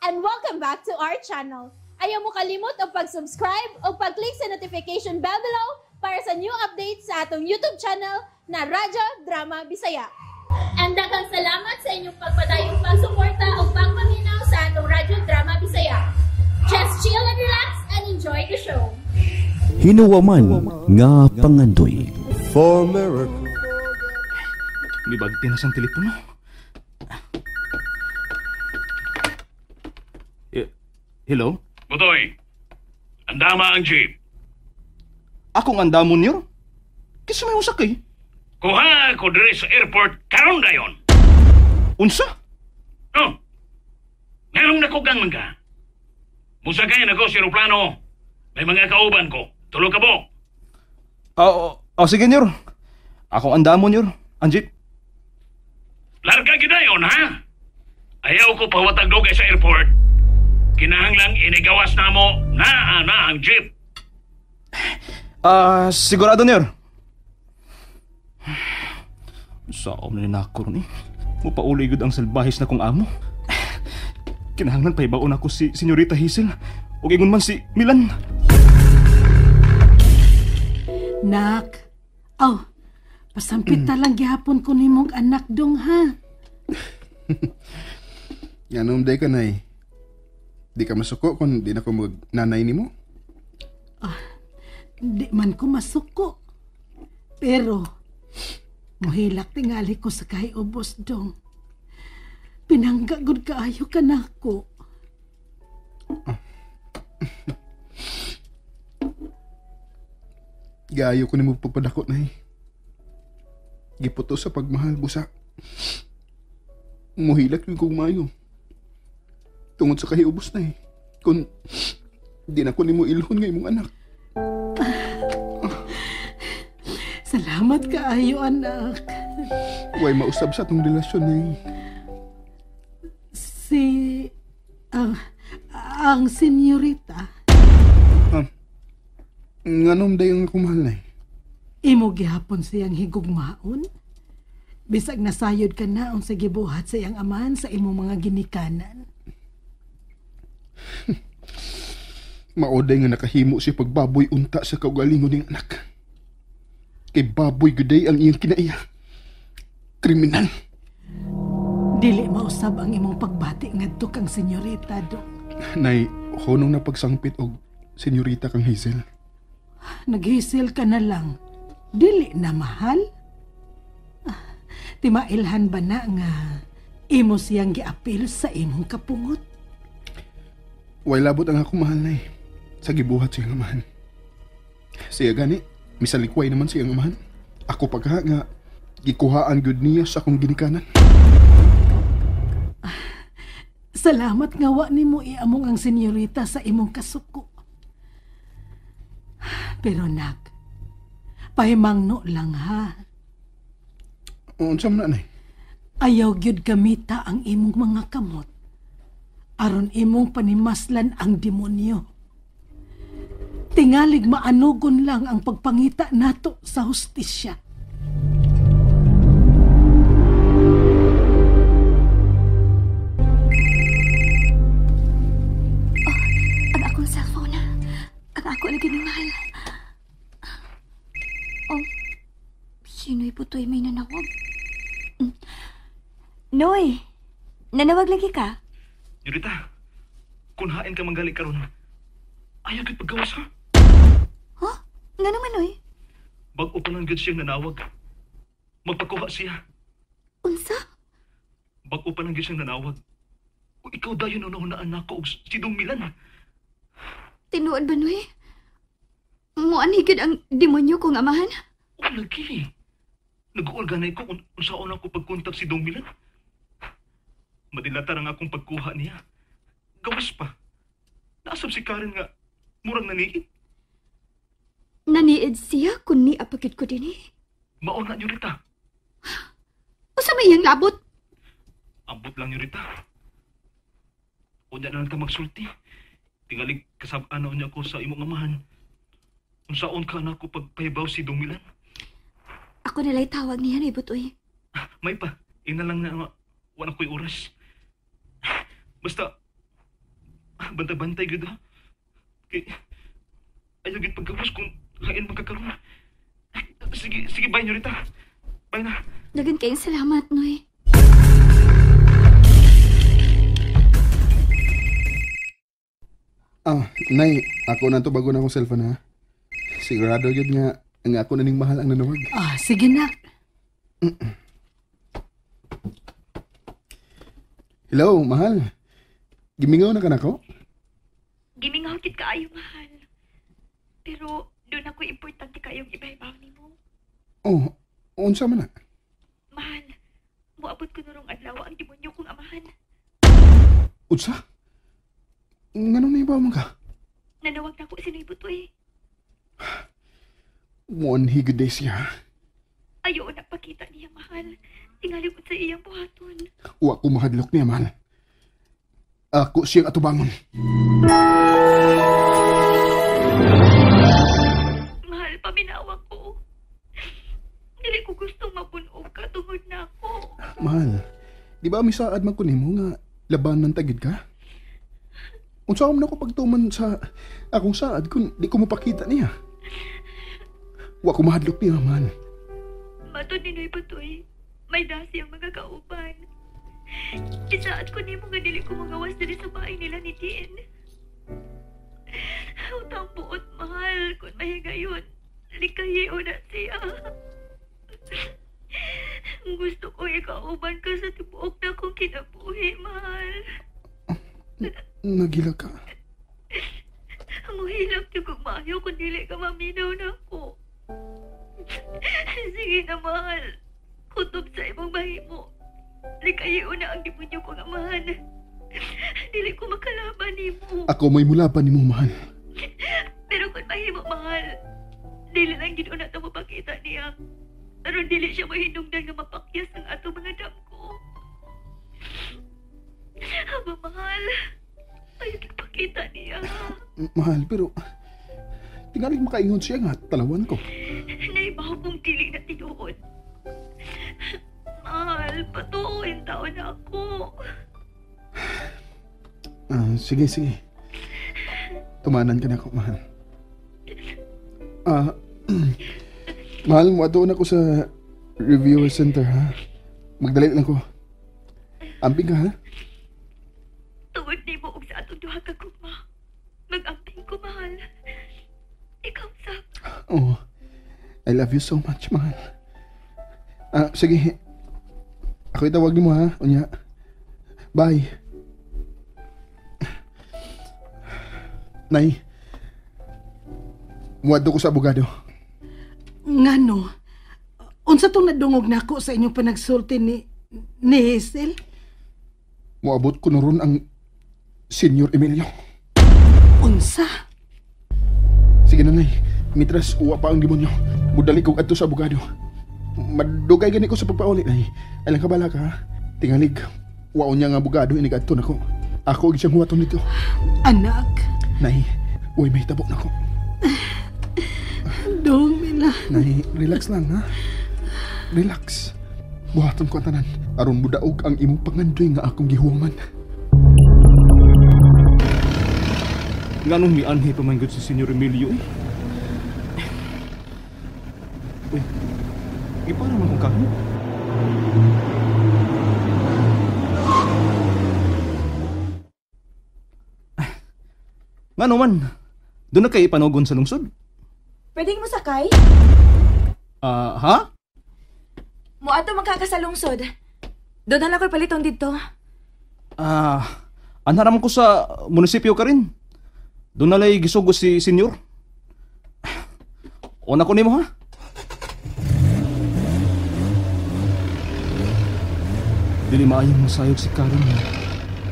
And welcome back to our channel. Ayaw mo kalimot og pag-subscribe o pag-click sa notification bell below para sa new updates sa atong YouTube channel na Radyo Drama Bisaya. And daghang salamat sa inyong pagpadayong pagsuporta o pagpaminaw sa atong Radyo Drama Bisaya. Just chill and relax and enjoy the show. Hinuwaman nga pangandoy. For miracle. Mibagti na siyang telepono. Hello? Butoy, andama ang jeep. Akong andamon niyo? Kisa may usak eh. Kuha ko diri sa airport karon dayon. Unsa? Oh. Nganong nakugang man ka? Musakay na ko sa eroplano. May mga kauban ko. Tulo ka bo. Oh, sige nyor. Akong andamon nyor. Ang jeep. Larga gidayon ha? Ayaw ko pawatag dugay sa airport. Kinahanglang inigawas na mo naa na ang jeep. Sigurado nyor. Saom na nako ni. Mupauli gud ang salbahis na kong amo. Kinahanglan pahibaon ako si Senyorita Hazel ug ingon man si Milan. Nak. Oh, pasampit ta lang gihapon ko nimong anak dong ha. Nganom day ka nay. Di ka masuko kung di na ko magnanay nimo? Di man ko masuko. Pero muhilak tingali ko sa kahiubos dong. Pinangga gud kaayo ka nako. Gaayo ko nimo pagpadako nay. Giputo sa pagmahal busa. Muhilak yung kong mayo. Tungod sa kahiubos nay. Kung di na ko nimo ilhon nga imong anak. Salamat kaayo anak. Way mausab sa atong relasyon nay. Si ang senyorita. Nganom day ang akong mahal nay? Imo gihapon siyang higugmaon. Bisag nasayod ka na unsa gibuhat sa iyang amahan sa imong mga ginikanan. Maoday nga nakahimo si pagbaboy unta sa kaugalingon ning anak. Kay baboy guday ang iyang kinaiya. Kriminal. Dili mausab ang imong pagbati ngadto kang senyorita do. Nay, honong na pagsangpit og senyorita kang Hazel. Naghisel ka na lang. Dili na mahal. Timailhan ba na nga imo siyang giapil sa imong kapungot? Way labot ang akong mahal nay. Sa gibuhat siyang amahan. Siya gani, misalikway naman siyang amahan. Ako pagha nga gikuhaan gud niya sa akong ginikanan. Salamat nga wa nimo iamong ang senyorita sa imong kasuko. Pero nak, pahimangno lang ha. Unsa man na, nay? Ayaw gyud gamita ang imong mga kamot aron imong panimaslan ang demonyo. Tingalig maanugon lang ang pagpangita nato sa hustisya. Oh, ang akong cellphone na. Ang ako lagi ni mahal. Oh, sino'y putoy may nanawag? Noy, nanawag lagi ka? Yurita, kung hain ka manggali karon, ayaw kit paggawas ha? Huh? Nga naman, Noy? Bag-o pa lang gud siyang nanawag. Magpakuha siya. Unsa? Bag-o pa lang gud siyang nanawag. O ikaw dayon unahunaan nako og si Dong Milan. Tinuod ba, Noy? Muanhi gud ang demonyo kong amahan? O lagi. Nag-uol ganay ko kung unsaon ako pagkontak si Dong Milan. Madilata ang akong pagkuha niya. Gawas pa. Naasab si Karen nga murang naniid. Naniid siya kun ni apakit ko dinhi. Mao na Rita. Usa may iyang labot? Ambot lang Rita. Unya na lang ta magsulti. Tingalig kasab-an na unya ko sa imong amahan. Unsaon ka na ko pagpahibaw si Dong Milan? Ako nala'y tawag niya na ibutoy. May pa. Ina lang na wala ko'y oras. Basta, Bantay-bantay gud ha. Kay ayaw gid paggawas kung hain magkakaroon. Sige, sige, bye, Nyorita. Bye na. Dagan kayong salamat, Noy. Ah, Nay, ako na to bago na akong cellphone ha. Sigurado yun nga, ang ako na ning mahal ang nanawag. Ah, sige na. Hello, mahal. Gimingaw na ka na ko? Gimingaw kit kaayo, mahal. Pero doon ako importante kayong ibahibaw nimo. Oh, unsa man na? Mahal, muabot ko norong adlaw ang demonyo kong amahan. Unsa? Nganong naibaw man ka? Nanawag na ko si Noy Butoy. One higud day siya. Ayaw na pakita niya, mahal. Tingali ko sa iyang buhaton. Wa ko mahadlok niya, mahal. Ako siyang atubangon. Mahal, paminawa ko. Dili ko gustong mapunog ka tungod na ako. Mahal, di ba misaad man ko nimo nga labanan tagid ka? Unsa man ako pagtuman sa akong saad kung di ko mapakita niya. Wa ko mahadlok niya, mahal. Matod ni Noy Butoy, may dasi ang mga kauban. Isaad ko nimo nga dili ko magawas diri sa bahay nila ni Dean. Utang buot, mahal, kung mahigayon, likayo na siya. Gusto ko ikauban ka sa tibuok na kong kinabuhi, mahal. Nagila ka. Muhilak yung kung maayo kung dili ka maminaw na ako. Sige na, mahal. Kutob sa imong mahimo. Likayo na ang demonyo kong amahan. Dili ko makalaban nimo. Ako may mulaban nimo, mahal. Pero kung mahimo, mahal, dili lang gid una ta mapakita niya. Aron dili siya mahinungdan nga mapakyas ang ato mga damgo. Aba, mahal. Ayaw pakita niya. Mahal, pero tingalig makaingon siya nga talawan ko. Naibaw kong dili na tinuod. Mahal, patuuin taon na ako. Sige, sige. Tumanan ka na ako, mahal. Mahal, muadtoon ako sa reviewer center, ha? Magdali lang ko. Amping ka, ha? Tungod nimo og sa atong duha ka gugma. Mag-amping ko, mahal. Ikaw, Sak. Oh, I love you so much, mahal. Sige. Ako itawag nimo, ha? Unya. Bye. Nay, muadto ko sa abogado. Ngano? Unsa tong nadungog nako sa inyong panagsulti ni Hazel? Muabot ko na ron ang Senyor Emilio. Unsa? Sige na, Nay. Mitras, uwa pa ang demonyo. Mudali kong adto sa abogado. Madugay gani ko sa pagpauli, Nay. Alang kabala ka, ha? Tingalig, waon niya nga abogado, inigadto nako. Ako ang siyang huwaton nito. Anak. Nay, uy, may tabo nako. Dong, Mila. Nay, relax lang, ha? Relax. Buhaton ko ang tanan. Aron mudaog ang imong pangandoy nga akong gihuwaman. Nganong mianhi pa man gud si Senyor Emilio, eh? Uy, ipara man kong kahoy. Ngano man, doon na kayo ipanogon sa lungsod? Pwedeng mo sakay? Ha? Muadto man ka sa lungsod. Doon na lang ko'y paliton dito. Anharam ko sa munisipyo ka rin. Doon na lay gisugo si senyor. Una ko nimo, ha? Dili maayong masayog si Karen.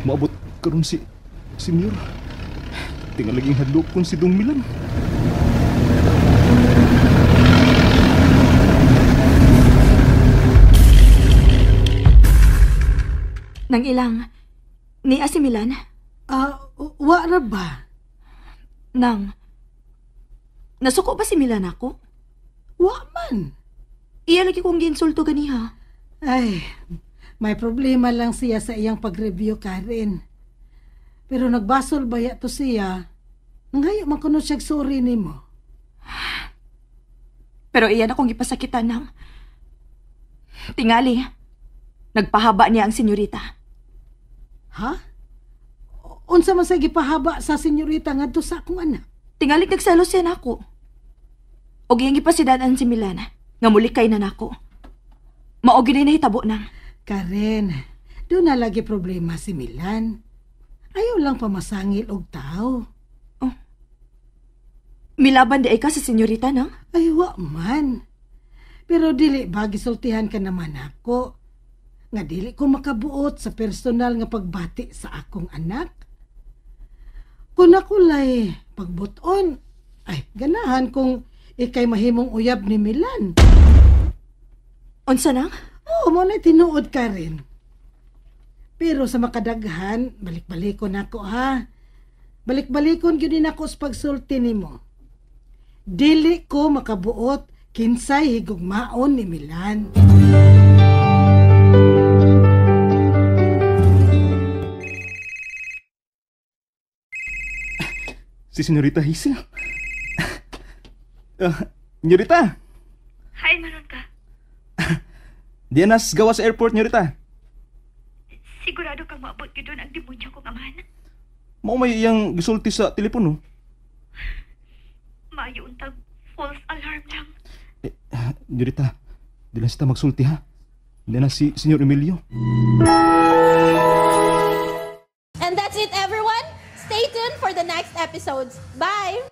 Maabot karon si senyor. Tingalaging hadlokon si Dong Milan. Nang ilang, niya si Milan? Wa ra ba? Nang, nasuko ba si Milan ako? Wa man. Iya lagi kong giinsulto ganiha. Ay, may problema lang siya sa iyang pag-review, Karen. Pero nagbasol baya to siya, nanghayo man kuno siya'g sorry nimo. Pero iyan akong gipasakitan nang. Tingali, nagpahaba niya ang senyorita. Ha? Unsa man sa gipahaba sa senyorita ngadto sa akong anak? Tingali nagselos siya nako. Og iyang gipasidanan si Milan nga mulikay na nako. Mao gyud nahitabo nang. Karen, doon na lagi problema si Milan. Ayaw lang pamasangil og tao. Oh. Milaban di ay ka sa senyorita, nang? Ay, wa man. Pero dili ba gisultihan ka naman ako? Nga dili ko makabuot sa personal nga pagbati sa akong anak. Kung ako lay pagbuton, ay ganahan kung ikay mahimong uyab ni Milan. Unsa nang? Oo, mo na tinuod ka rin. Pero sa makadaghan, balik-balikon ako ha. Balik-balikon gyud nako sa pagsulti nimo. Dili ko makabuot kinsay higugmaon ni Milan. Si Senyorita Hazel. Senyorita! Hi, maron ka. Di na gawa sa airport, Senyorita. Sigurado kang maabot gyud doon ang demonyo kong amahan. Mao may iyang gisulti sa telepono. Maayo untag false alarm lang. Senyorita, di lang sita magsulti ha. Di na si Senyor Emilio. And that's it, everyone. Stay tuned for the next episodes. Bye!